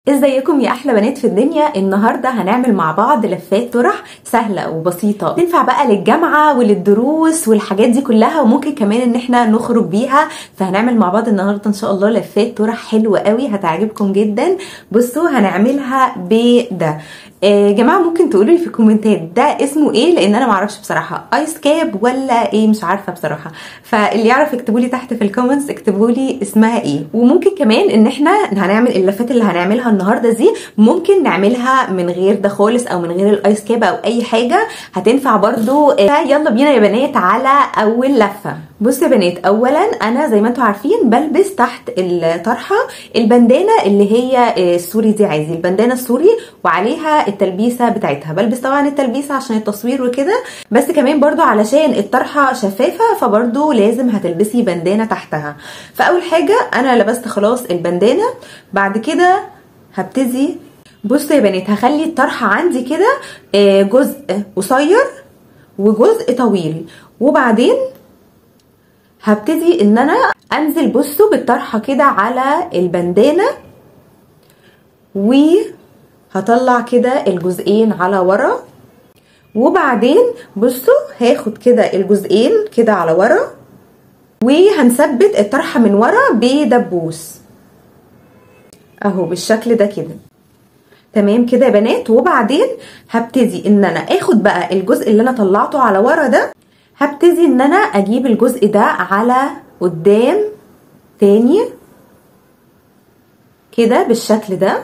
ازيكم يا احلى بنات في الدنيا. النهارده هنعمل مع بعض لفات طرح سهلة وبسيطة، تنفع بقى للجامعة وللدروس والحاجات دي كلها، وممكن كمان ان احنا نخرج بيها. فهنعمل مع بعض النهارده ان شاء الله لفات طرح حلوة قوي هتعجبكم جدا. بصوا هنعملها بده. يا جماعة ممكن تقولوا لي في الكومنتات ده اسمه ايه، لان انا معرفش بصراحة، ice cap ولا ايه، مش عارفه بصراحة. فاللي يعرف اكتبوا لي تحت في ال comments، اكتبوا لي اسمها ايه. وممكن كمان ان احنا هنعمل اللفات اللي هنعملها النهارده دي ممكن نعملها من غير ده خالص، او من غير ال ice cap او اي حاجة، هتنفع برضو. يلا بينا يا بنات على اول لفه. بصوا يا بنات، اولا انا زي ما انتم عارفين بلبس تحت الطرحة البندانه اللي هي السوري دي، عايزه البندانه السوري وعليها التلبيسه بتاعتها. بلبس طبعا التلبيسه عشان التصوير وكده، بس كمان برضو علشان الطرحة شفافة، فبرضو لازم هتلبسي بندانه تحتها. فاول حاجة انا لبست خلاص البندانه. بعد كده هبتدي، بصوا يا بنات هخلي الطرحة عندي كده جزء قصير وجزء طويل، وبعدين هبتدي ان انا انزل بصوا بالطرحه كده على البندانه، وهطلع كده الجزئين على ورا. وبعدين بصوا هاخد كده الجزئين كده على ورا، وهنثبت الطرحة من ورا بدبوس اهو بالشكل ده كده. تمام كده يا بنات. وبعدين هبتدي ان انا اخد بقى الجزء اللي انا طلعته على ورا ده، هبتدي ان انا اجيب الجزء ده على قدام تاني كده بالشكل ده.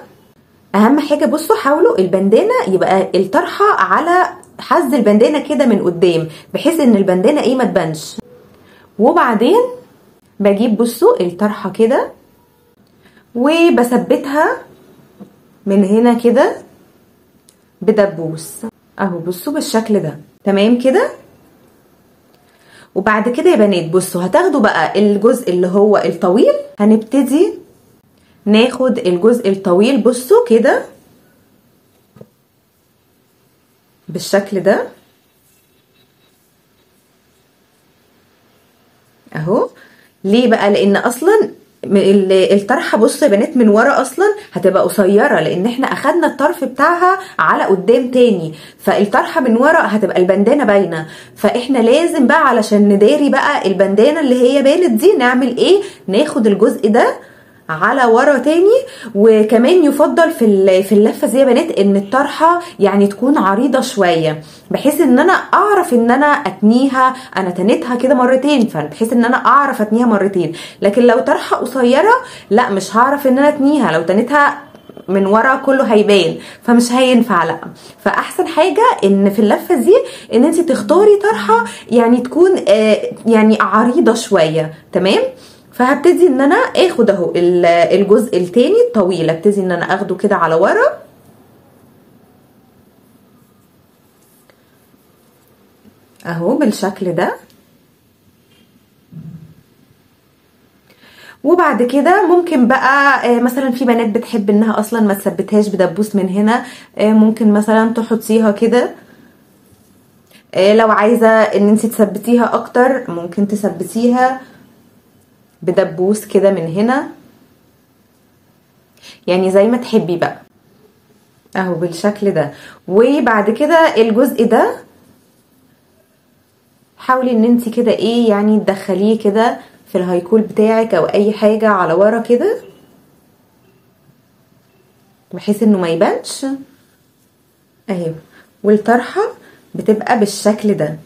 اهم حاجة بصوا حاولوا البندانه يبقى الطرحة على حز البندانه كده من قدام، بحيث ان البندانه ايه ما تبانش. وبعدين بجيب بصوا الطرحة كده وبثبتها من هنا كده بدبوس اهو بصوا بالشكل ده. تمام كده. وبعد كده يا بنات بصوا هتاخدوا بقى الجزء اللي هو الطويل، هنبتدي ناخد الجزء الطويل بصوا كده بالشكل ده اهو. ليه بقى؟ لان اصلا الطرحة بصوا يا بنات من ورا اصلا هتبقى قصيرة، لان احنا اخدنا الطرف بتاعها على قدام تاني، فالطرحه من ورا هتبقى البندانه باينة. فاحنا لازم بقى علشان نداري بقى البندانه اللي هي بانت دي نعمل ايه؟ ناخد الجزء ده على ورا تاني. وكمان يفضل في اللفة دي يا بنات ان الطرحة يعني تكون عريضة شوية، بحيث ان انا اعرف ان انا اتنيها. انا تنيتها كده مرتين، فبحيث ان انا اعرف اتنيها مرتين. لكن لو طرحه قصيرة لا مش هعرف ان انا اتنيها، لو تنيتها من ورا كله هيبان، فمش هينفع لا. فاحسن حاجة ان في اللفة دي ان انت تختاري طرحه يعني تكون يعني عريضة شوية. تمام. فهبتدي ان انا اخد اهو الجزء التاني الطويل، ابتدي ان انا اخده كده على ورا اهو بالشكل ده. وبعد كده ممكن بقى مثلا في بنات بتحب انها اصلا ما تثبتهاش بدبوس من هنا، ممكن مثلا تحطيها كده. لو عايزه ان انت تثبتيها اكتر ممكن تثبتيها بدبوس كده من هنا، يعني زي ما تحبي بقى اهو بالشكل ده. وبعد كده الجزء ده حاولي ان انت كده ايه يعني تدخليه كده في الهايكول بتاعك او اي حاجة على ورا كده، بحيث انه ما يبانش اهي. والطرحة بتبقى بالشكل ده.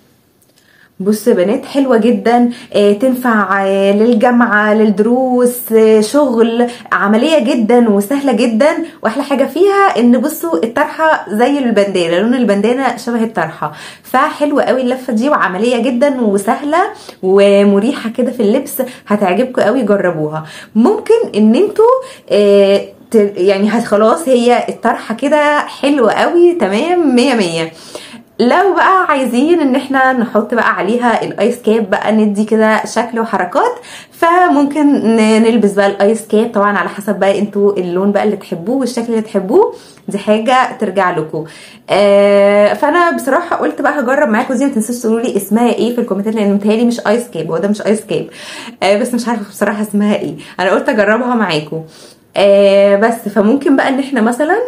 بصوا يا بنات حلوة جدا، تنفع للجامعة للدروس، شغل، عملية جدا وسهلة جدا. واحلى حاجة فيها ان بصوا الطرحة زي البندانه، لون البندانه شبه الطرحة، فحلوه قوي اللفة دي وعملية جدا وسهلة ومريحه كده في اللبس، هتعجبكم قوي، جربوها. ممكن ان انتوا يعني خلاص هي الطرحة كده حلوة قوي تمام 100 100. لو بقى عايزين ان احنا نحط بقى عليها ال ice cap بقى ندي كده شكل وحركات، فممكن نلبس بقى ال ice cap طبعا على حسب بقى انتوا اللون بقى اللي تحبوه والشكل اللي تحبوه، دي حاجة ترجع لكم. فانا بصراحة قلت بقى هجرب معاكم دي. ما تنسوش تقولوا لي اسمها ايه في الكومنتات، لان متهيألي مش ice cap، هو ده مش ice cap، بس مش عارفه بصراحة اسمها ايه، انا قلت اجربها معاكم. بس فممكن بقى ان احنا مثلا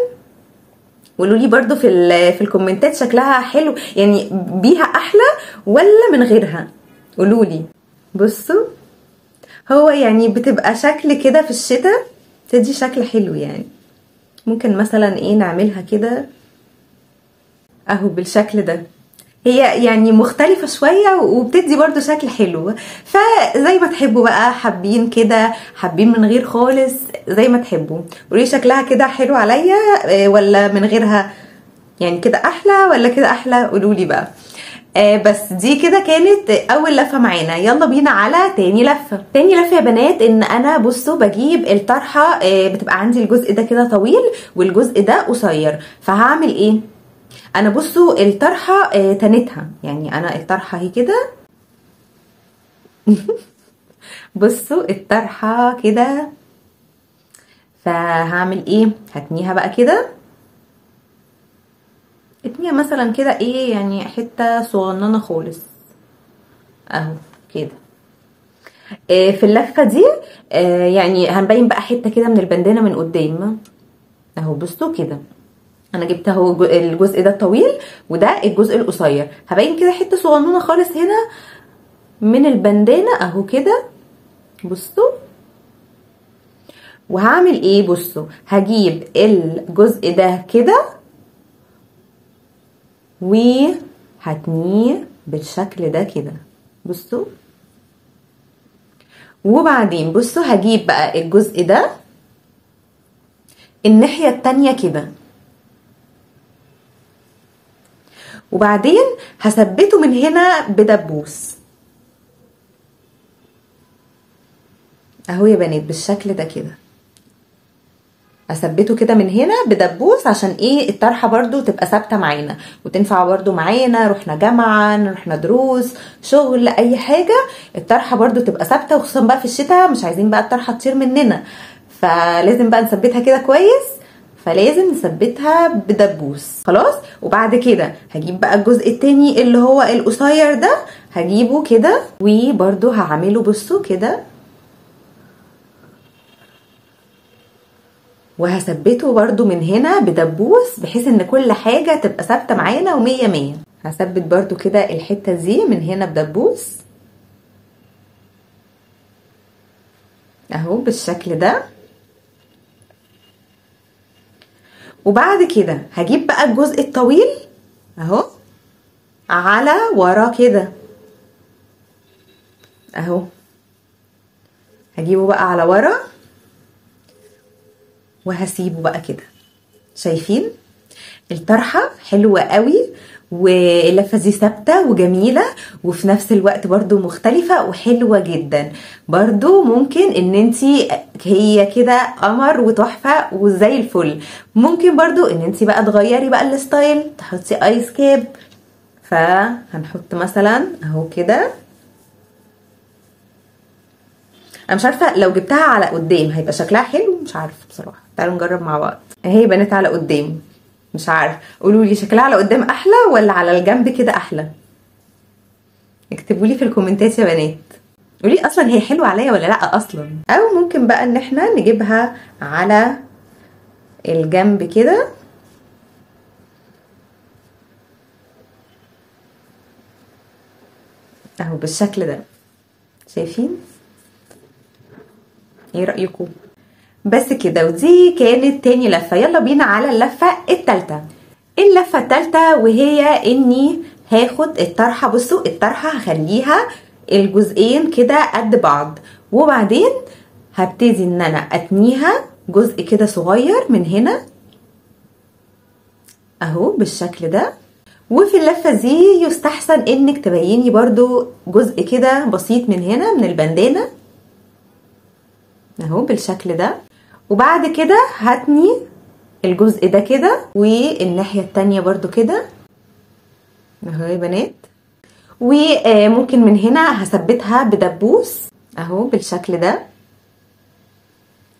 قولوا لي برده في الكومنتات شكلها حلو يعني بيها احلى ولا من غيرها، قولوا لي. بصوا هو يعني بتبقى شكل كده في الشتاء تدي شكل حلو يعني. ممكن مثلا ايه نعملها كده اهو بالشكل ده، هي يعني مختلفة شوية وبتدي برضو شكل حلو. فزي ما تحبوا بقى، حابين كده حابين من غير خالص، زي ما تحبوا. قولي شكلها كده حلو عليا ولا من غيرها، يعني كده احلى ولا كده احلى، قولولي بقى. بس دي كده كانت اول لفه معانا. يلا بينا على تاني لفه. تاني لفه يا بنات ان انا بصوا بجيب الطرحة، بتبقى عندي الجزء ده كده طويل والجزء ده قصير. فهعمل ايه؟ انا بصوا الطرحة تنتها، يعني انا الطرحة اهي كده بصوا الطرحة كده. فهعمل ايه؟ هتنيها بقى كده، اتنيها مثلا كده ايه يعني حتة صغننه خالص اهو كده. في اللفة دي يعني هنبين بقى حتة كده من البندانه من قدام اهو. بصوا كده انا جبت اهو الجزء ده الطويل وده الجزء القصير، هبين كده حتة صغنونه خالص هنا من البندانه اهو كده. بصوا وهعمل ايه؟ بصوا هجيب الجزء ده كده وهتنيه بالشكل ده كده. بصوا وبعدين بصوا هجيب بقى الجزء ده الناحية التانية كده، وبعدين هثبته من هنا بدبوس اهو يا بنات بالشكل ده كده. اثبته كده من هنا بدبوس عشان ايه؟ الطرحة برضو تبقى ثابتة معانا وتنفع برضو معانا، رحنا جامعه، رحنا دروس، شغل، اي حاجة، الطرحة برضو تبقى ثابتة. وخصوصا بقى في الشتاء مش عايزين بقى الطرحة تطير مننا، فلازم بقى نثبتها كده كويس، فلازم نثبتها بدبوس. خلاص. وبعد كده هجيب بقى الجزء التاني اللي هو القصير ده، هجيبه كده وبرضو هعمله بصوا كده وهثبته برضو من هنا بدبوس بحيث ان كل حاجة تبقى ثابتة معانا ومية مية. هثبت برضو كده الحتة دي من هنا بدبوس اهو بالشكل ده. وبعد كده هجيب بقى الجزء الطويل اهو على ورا كده اهو، هجيبه بقى على ورا وهسيبه بقى كده. شايفين الطرحة حلوة قوي واللفة دي ثابتة وجميلة وفي نفس الوقت برضو مختلفة وحلوة جدا. برضو ممكن ان انتي هي كده قمر وتحفة وزي الفل. ممكن برضو ان انتي بقى تغيري بقى ال style، تحطي ice cap. فهنحط مثلا اهو كده، انا مش عارفه لو جبتها على قدام هيبقى شكلها حلو، مش عارفه بصراحة. تعالوا نجرب مع بعض. اهي بنت على قدام، مش عارفه، قولوا لي شكلها على قدام احلى ولا على الجنب كده احلى؟ اكتبوا لي في الكومنتات يا بنات، قولي اصلا هي حلوة عليا ولا لا اصلا. او ممكن بقى ان احنا نجيبها على الجنب كده اهو بالشكل ده. شايفين؟ ايه رأيكم؟ بس كده، ودي كانت تاني لفة. يلا بينا على اللفة التالتة. اللفة التالتة وهي اني هاخد الطرحة. بصوا الطرحة هخليها الجزئين كده قد بعض، وبعدين هبتدي ان انا اتنيها جزء كده صغير من هنا اهو بالشكل ده. وفي اللفة دي يستحسن انك تبيني برضو جزء كده بسيط من هنا من البندانة اهو بالشكل ده. وبعد كده هتني الجزء ده كده والناحية التانية برضو كده اهو يا بنات. وممكن من هنا هثبتها بدبوس اهو بالشكل ده،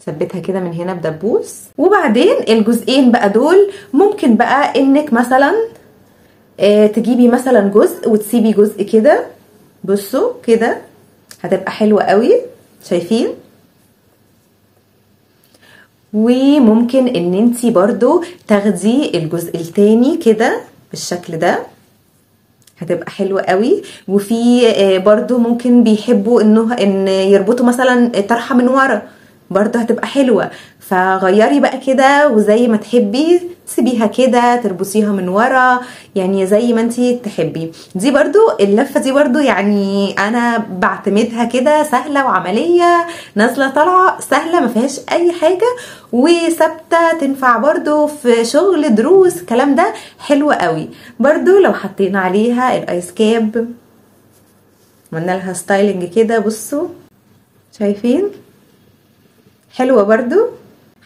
ثبتها كده من هنا بدبوس. وبعدين الجزئين بقى دول ممكن بقى انك مثلا تجيبي مثلا جزء وتسيبي جزء كده. بصوا كده هتبقى حلوة قوي، شايفين؟ وممكن ان انتي برضو تاخدي الجزء التاني كده بالشكل ده، هتبقى حلوة قوي. وفي برضو ممكن بيحبوا ان يربطوا مثلا طرحة من ورا، برضو هتبقى حلوة. فغيري بقى كده وزي ما تحبي، سيبيها كده تربطيها من ورا، يعني زي ما انتي تحبي. دي برضو اللفة دي برضو يعني انا بعتمدها كده، سهلة وعملية، نازلة طالعة، سهلة ما فيهاش اي حاجة، وثابتة، تنفع برضو في شغل دروس الكلام ده، حلوة قوي. برضو لو حطينا عليها ال ice cap، عملنا لها styling كده، بصوا شايفين حلوة برضو.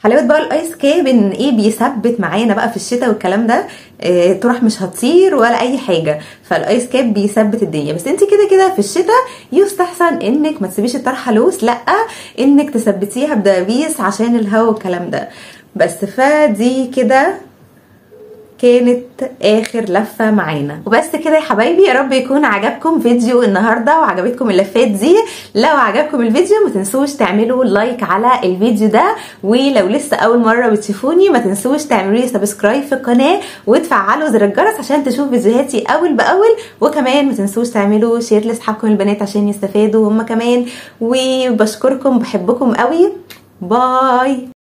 حلاوة بقى ال ice cap ان ايه، بيثبت معانا بقى في الشتاء والكلام ده، إيه طرح مش هتطير ولا اي حاجة، فال ice cap بيثبت الدنيا. بس انت كده كده في الشتاء يستحسن انك ما تسيبيش الطرحة loose، لا انك تثبتيها بدبابيس عشان الهواء والكلام ده. بس فدي كده كانت اخر لفه معانا. وبس كده يا حبايبي، يا رب يكون عجبكم فيديو النهارده وعجبتكم اللفات دي. لو عجبكم الفيديو ما تنسوش تعملوا like على الفيديو ده، ولو لسه اول مرة بتشوفوني ما تنسوش تعملوا لي subscribe في القناة وتفعلوا زر الجرس عشان تشوفوا فيديوهاتي اول باول، وكمان ما تنسوش تعملوا share لاصحابكم البنات عشان يستفادوا هم كمان. وبشكركم، بحبكم قوي، bye.